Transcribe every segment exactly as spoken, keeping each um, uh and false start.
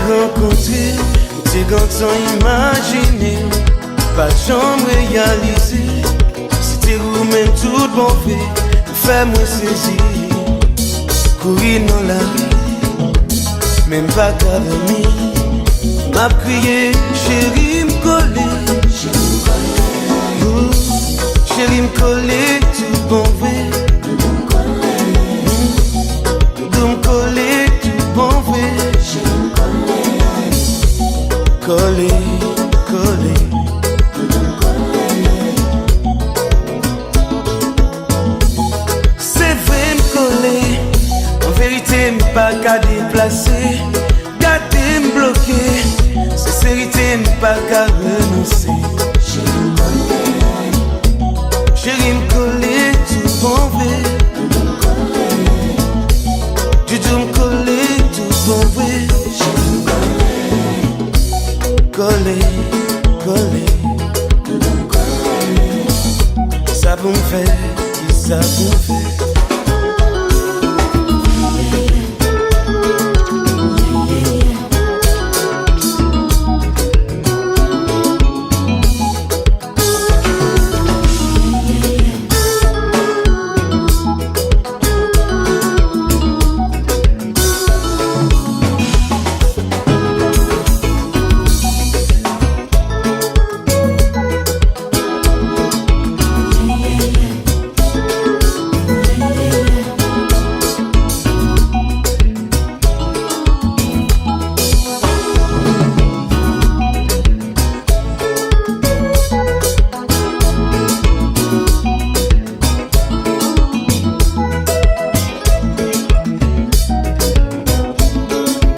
Rankontre, m te gentan imajine, pa janm reyalize. Se te ou menm tout bon vre, ou fè mwen sezi. Kouri nan lari, men m pa ka dòmi. M ap kriye, cheri m kole. Ooh, cheri m kole tout bon vre. Doudou m kole tout bon vre. Kole, kole. Se vre m kole, an verite m pa ka deplase. Gade m bloke, senserite m pa ka renonse. Cheri m kole tout bon vre. Doudou m kole tout bon vre. Kole, kole. Kisa pou m fè, kisa pou m fè.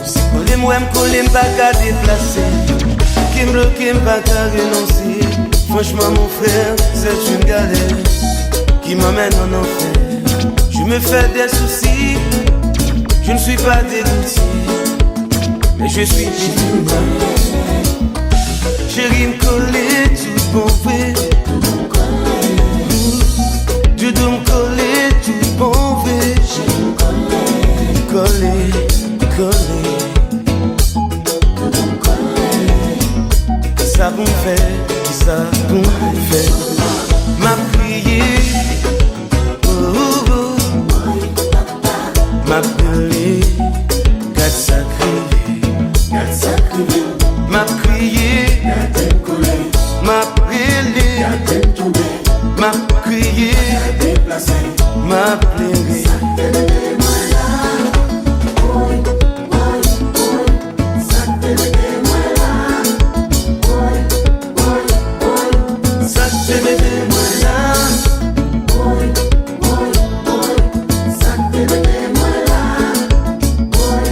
Se kole m wè m kole, m pa ka deplase. Bloke m bloke, m pa ka renonse. Franchement, mon frère, c'est une galère qui m'amène en enfer. Je me fais des soucis, je ne suis pas dégoûté, mais je suis déterminé. Cheri m kole tout bon vre. Doudou m kole tout bon vre. Kole, kole. Kisa pou m fè, kisa pou m fè. M ap kriye, oh, oh, oh. M ap rele, gad sa k rive. M ap kriye, m ap rele. M ap kriye, m ap plere. Sa k te mete mwen la? Woy, woy, woy. Sa k te mete mwen la? Woy, woy, woy. Sa k te mete mwen la? Woy,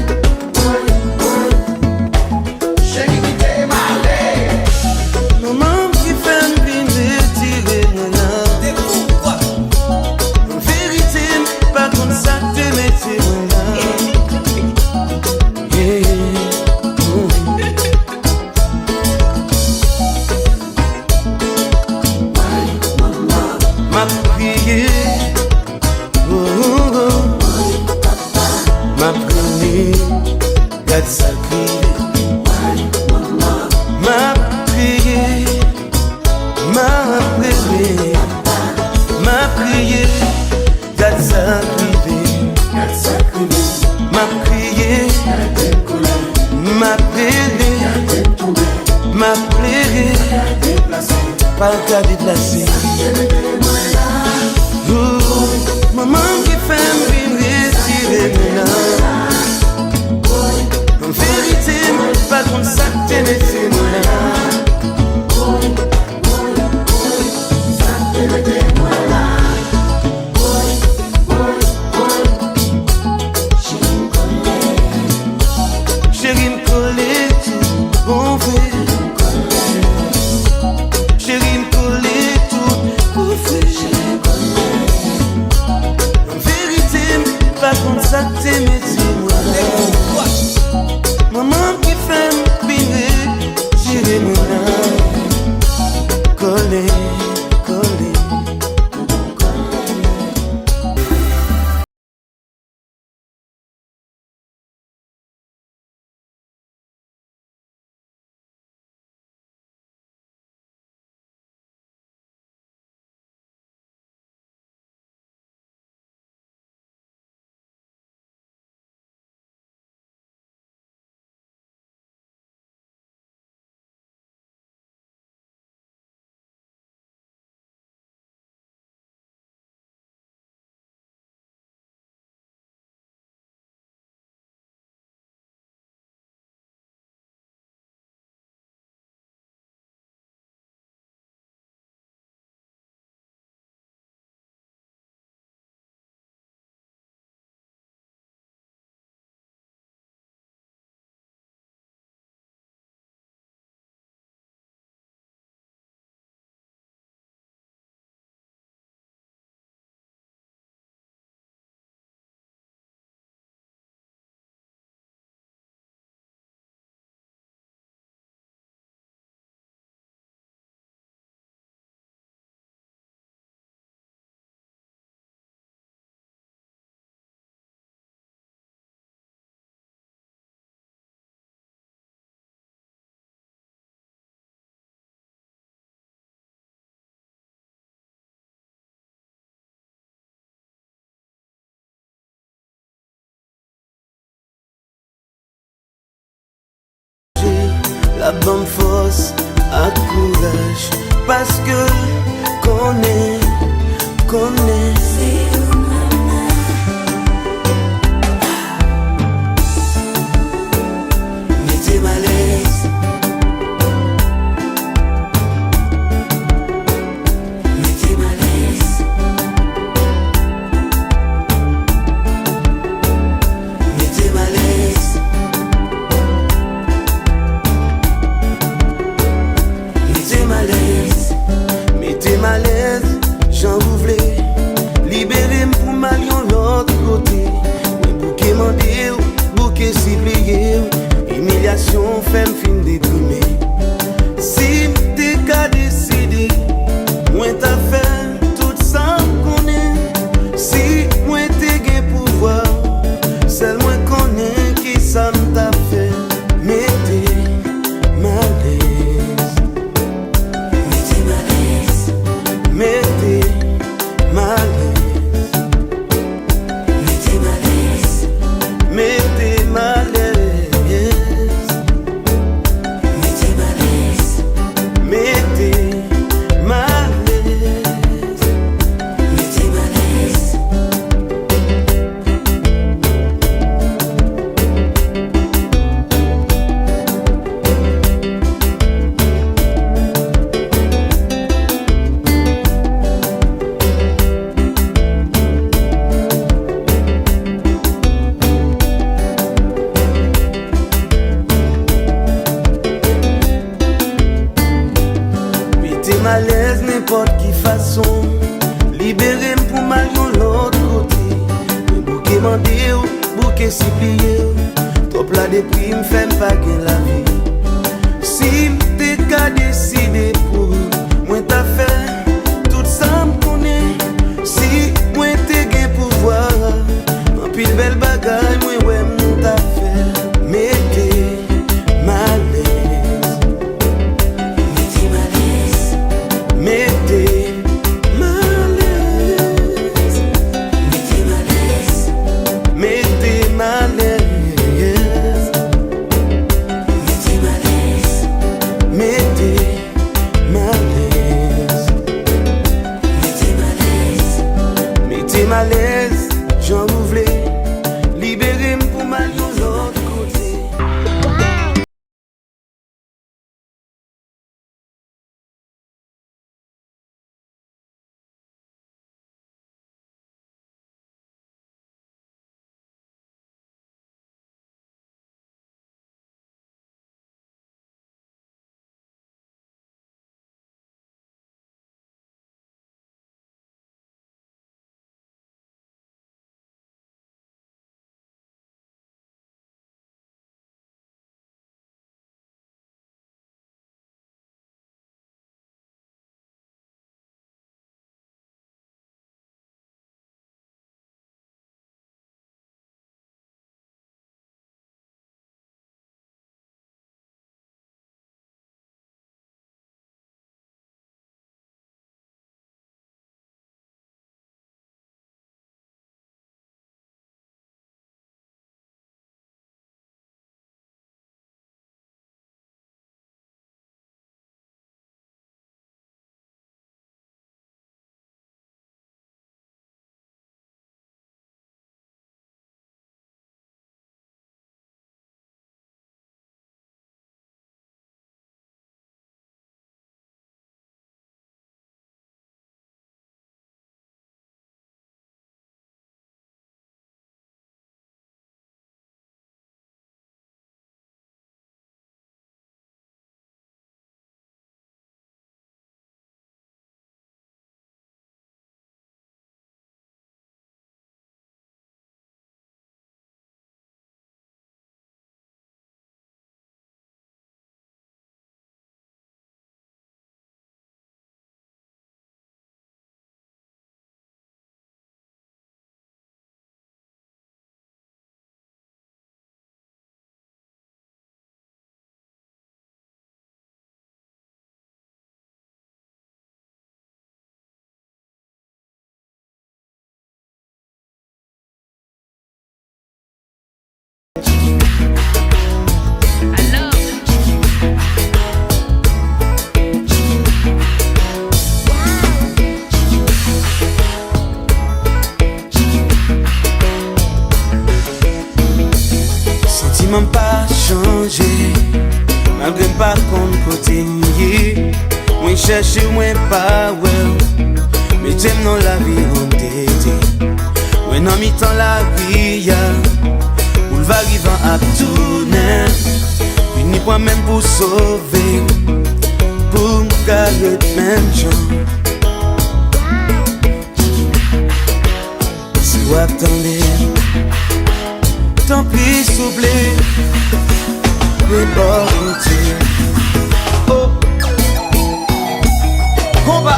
woy, woy. Cheri, kite m ale. Manman m ki fè m vin retire mwen la. An verite, m pa konn sa k te mete mwen la. Yeah. M ap kriye, oh, oh, oh. M ap rele, gad sa k rive. M ap kriye, m ap rele, m ap kriye. Gad sa k rive. Gad sa k rive. M ap kriye. Gade koulè. M ap rele. Gade tounen. M ap plere. Gade plase. Pa ka deplase. Sa k te mete mwen la? Ooh, manman m ki fè m vin retire mwen la. An verite, m pa konn sa k te mete mwen la. Sa k te mete mwen la? Cheri m kole tout bon vre. Cheri m kole tout Ap ban m fòs ak kouraj, paske konnen, konnen se ou menm nan. Mete m alèz. Mete m alèz. Mete m alèz. Mete m alèz. Mete m alèz, jan ou vle. Libere m pou m al yon lòt kote. Mwen bouke mande w, bouke sipliye w. Imilyasyon fè m fin deprime. Si m te ka deside, mwen ta fè tout sa m konnen. Si mwen te gen pouvwa, sèl mwen konnen ki sa m ta fè. Mete m alèz. Mete m alèz. Mete m alèz. Mete m alèz. Mete m alèz. Mete m alèz. Mete m alèz. Mete m alèz. Mete m alèz nenpòt ki fason. Libere m pou m al yon lòt kote. Mwen bouke mande w, bouke sipliye w. Twòp ladeprim fè m pa gen lavi. Si m te ka deside pou ou, mwen ta fè tout sa m konnen. Si mwen te gen pouvwa, anpil bèl bagay mwen wè m ta fè. Mete m alèz. Mete m alèz. Mete m alèz. Mete m alèz. Mete m alèz. Mete m alèz. Mete m Chanje, malgre m pa konn kote m ye. Mwen chèche w, mwen pa wè w. Mete m nan labiwant ete. Mwen nan mitan lari a. Boulva Rivan ap tounen. Vini pran men m pou sove m. Pou m ka ret menm jan. Si w ap tande, tanpri souple, rebò kote. Oh. Konba.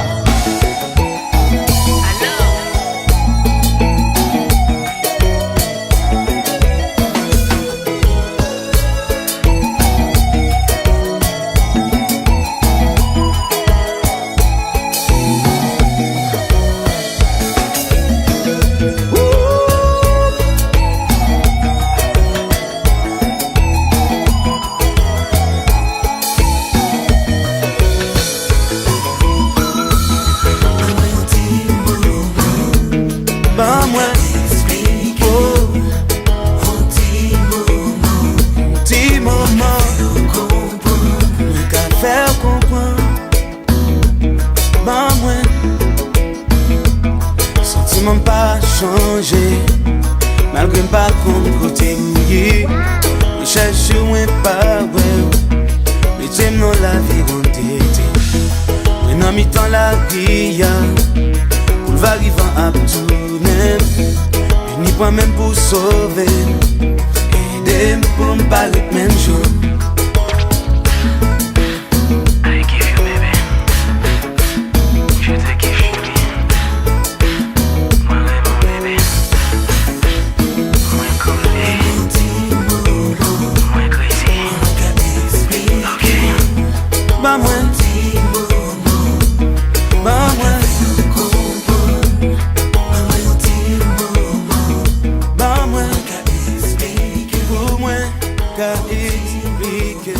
Ban mwen, oh, ti moman, mwen ka fè w konprann. Ban mwen. Santiman m pa chanje, malgre m pa konn kote m ye. Mwen chèche w, mwen pa wè w. Mete m nan labiwant ete. Mwen nan mitan lari a. Boulva Rivan ap tounen. Vini pran men m pou sove m. Ede m pou m pa ret menm jan. I give you, baby. Je te kiffe, chérie. Mwen renmen w, baby. Mwen kole. Mwen crazy. Ok. Ban mwen. Ban mwen. Ban mwen. Pou mwen ka eksplike.